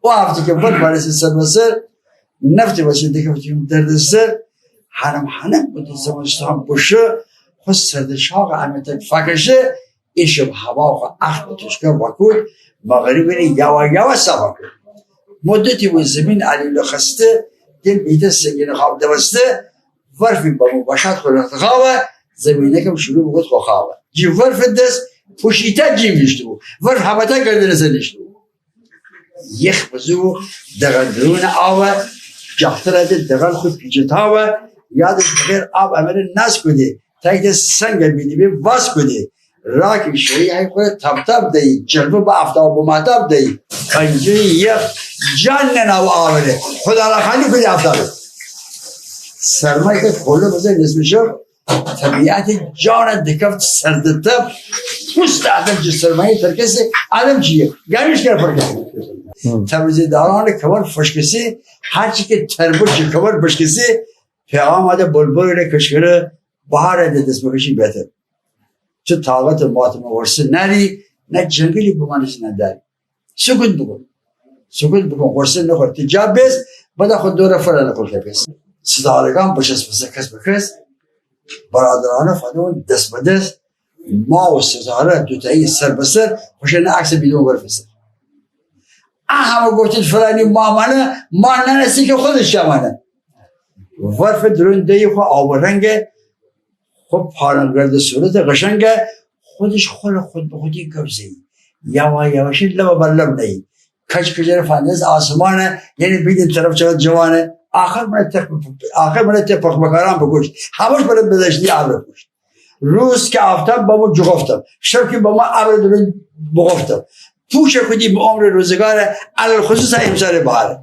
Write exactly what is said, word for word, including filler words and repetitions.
او هفته کی ورف وارسی سر به سر، نفتی وسی دکفتی دردسر، هنم هنم بودی زمستان بوشو، خو سرد چاق امه تک فکشه، ایشب هوا خو اخم توشکه وکود، مغربی یوا یوا سوا کود. مدتی بو زمین علیل خسته، دل بیته سنگین خواب دوسته، ورفی بمو بشاد خو رخت خوابه، زمینه کم شروع بکود خو خوابه. جی ورف دس پوشیته جی ویشته بو، ورف هبته گردنه سر نیشته بو. یخ بزو دغل درون آوه، جاختره ده دغل خو پیچه تاوه، یادش بخیر آب امره ناز کوده، تایت سنگ بیدی به واز کوده، راکی شویی های خوره تاب تاب دهی، جلوه به آفتاب و ماهتاب دهی، پنجه یخ جان نناو آوره، خدا را خالی کوده آفتابه. سرمای که کله بزه نصف شب، طبیعت جان دکفت سرد تب، پوست آدم چی سرمایه ترکسه، آدم چیه؟ گرمش کرد پرکسه. هم. تبریزی داران کمر فشکسه، هرچی که تربچ کمر بشکسه، پیغام آده بلبل ره کشکره، بهار ده دست بکشی بهتر. چه طاقت ماتم ورسه نری، نه جنگلی بمانش نه داری. سکوت بوکون. سکوت بوکون، غرصه نخور. تی جا بیس، بدا خو دوره فره نخور که بیس. ستارگان بچس بسه کس به کس، برادرانه فدون دس به دس، ماه و ستاره دوتایی سر به سر، خوشن عکس بیدون ورف سر. ا همه گفتید فلانی ماه مانه، ماه ننسی که خودش جا مانه. ورف درون دهی خو آب و رنگه، خو پاران گرد صورت قشنگه، خودش خل خود به خودی گپ زهی. یوا یواشی لب بر لب نهی. کج کجره فندس آسمانه، یعنی بیدین طرف چقدر جوانه. آخر منه تق-، آخر منه ته پخمکاران بکشت. همش منه بدشتی ابر پوشت. روز که آفتاب بمو جغفتم. شب که بمو ابر درون بغفتم. پوچ کودی به عمر روزگاره، علی الخصوص امسال بهاره.